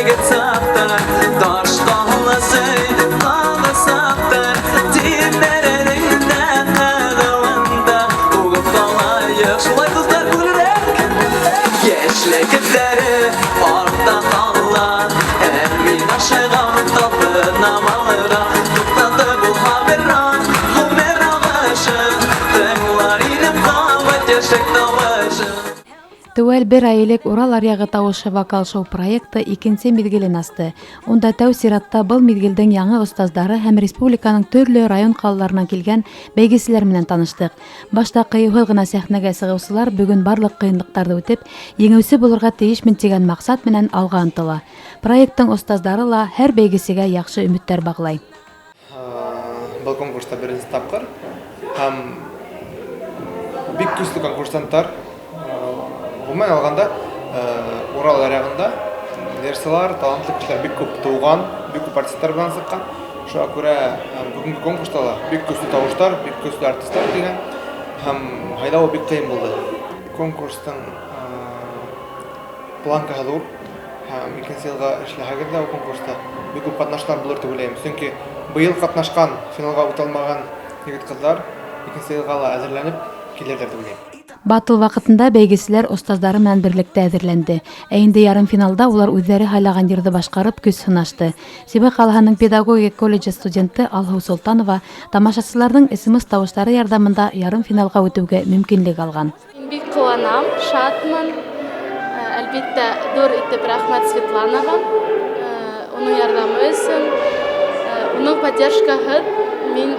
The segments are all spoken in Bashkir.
Егет саптыр, таш таулысы, тағы саптыр, Тимеренең дә ныгуында угып калаек. Шулай, дуслар, күлрәк! Яшьлек эзләре артта кала, Ә мин ашыгам, талпынам алга. Туктатып булма бераз гомер агышын, Тыңлар идем кабат яшьлек тавышын. Теүәл бер ай элек «Урал аръягы тавышы» вокал-шоу проекты икенсе миҙгелен асты. Унда тәү сиратта был миҙгелдең яңы остаздары һәм республиканың төрлө район-ҡалаларынан килгән бәйгеселәр менән таныштыҡ. Башта ҡыйыуһыҙ ғына сәхнәгә сығыусылар бөгөн барлыҡ ҡыйынлыҡтарҙы үтеп, еңеүсе булырға тейешмен тигән маҡсат менән алға ынтыла. Проекттың остаздары ла һәр бәйгесегә яҡшы өмөттәр бағлай. Был конкурста беренсе тапҡыр һәм бик көслө конкурсанттар. Ғөмүмән алғанда, Урал аръягында йырсылар, талантлы кешеләр бик күп тыуған, бик күп артистлар белән сыҡҡан. Шуға күрә бөгөнгө конкурста ла бик көслө тауыштар, бик көслө артистлар килгән һәм һайлауы бик ҡыйын булды. Конкурстың планкаһы ҙур һәм икенсе йылға эшләһәгеҙ ҙә, ул конкурста бик күп ҡатнашҡан булыр тип уйлайым. Сөнки быйыл ҡатнашҡан, финалға үтә алмаған егет-ҡыҙҙар икенсе йылға ла әҙерләнеп килерҙәр тип уйлайым. Батл ваҡытында бәйгеселәр остаздары менән берлектә әҙерләнде. Ә инде ярымфиналда улар үҙҙәре һайлаған йырҙы башҡарып көс һынашты. Сибай ҡалаһының педагогик колледжы студенты Алһыу Солтанова тамашасыларҙың смс тауыштары ярҙамында ярымфиналға үтеүгә мөмкинлек алған. Мин бик ҡыуанам, шатмын. Әлбиттә, ҙур итеп рәхмәт Светланаға, уның ярҙамы өсөн. Уның поддержкаһыҙ мин,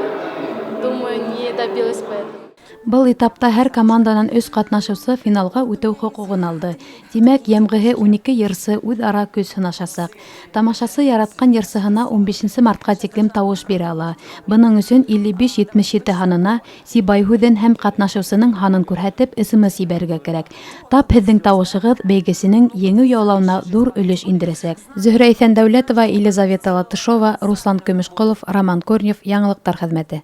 думаю, не добилась бы этого. Был этапта һәр команданан өс ҡатнашыусы финалға үтеү хоҡуғын алды. Тимәк, йәмғеһе 12 йырсы үҙ-ара көс һынашасаҡ. Тамашасы яратҡан йырсыһына 15 мартҡа тиклем тауыш бирә ала. Бының өсөн 55 77 һанына «Сибай» һүҙен һәм ҡатнашыусының һанын күрһәтеп смс ебәрергә кәрәк. Тап һеҙҙең тауышығыҙ бәйгесенең еңеү яулауына ҙур өлөш индерәсәк. Зөһрә Иҫәндәүләтова, Елизавета Латышова, Руслан Көмөшҡолов, Роман Корнев, Яңылыҡтар хеҙмәте.